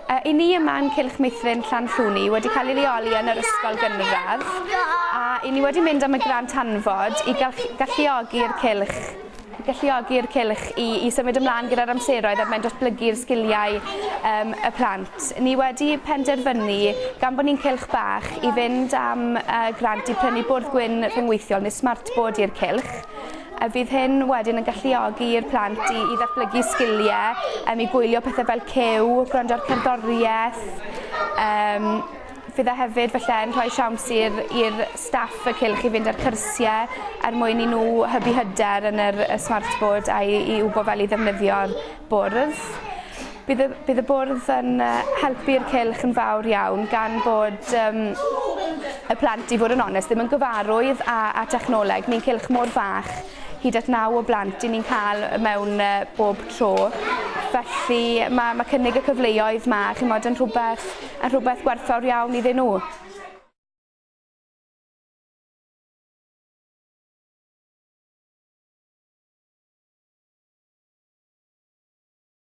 I ni yma yn Cylch Meithrin Llanllwni wedi cael ei leoli yn yr ysgol gynradd a i ni wedi mynd am y grant hanfod i galluogi'r cylch galluogi'r cylch i, i symud ymlaen gyda'r amseroedd er mwyn datblygu'r sgiliau um, y plant. Ni wedi penderfynu, gan bod ni'n cylch bach, i fynd am uh, grant i prynu bwrdd gwyn rhyngweithiol neu smartboard i'r cylch. A fydd hyn wedyn yn galluogi i'r plant i, i ddatblygu sgiliau, um, i gwylio pethau fel cyw, gwrando ar cerddoriaeth, um, fydd e hefyd falle yn rhoi siawns i'r i'r staff y cylch i fynd ar cyrsiau er mwyn i nhw hybu hyder yn yr y smartboard a i, i wybod fel i ddefnyddio'r bwrdd. Bydd y, bydd y bwrdd yn helpu'r cylch yn fawr iawn gan bod um, y plant, i fod yn onest, ddim yn gyfarwydd â, â technoleg. Ni'n cylch mor fach, hyd at 9 o blant i ni'n cael mewn uh, bob tro. Felly mae, mae cynnig y cyfleoedd ma, chimod, yn rhywbeth, yn rhywbeth gwerthfawr iawn iddyn nhw.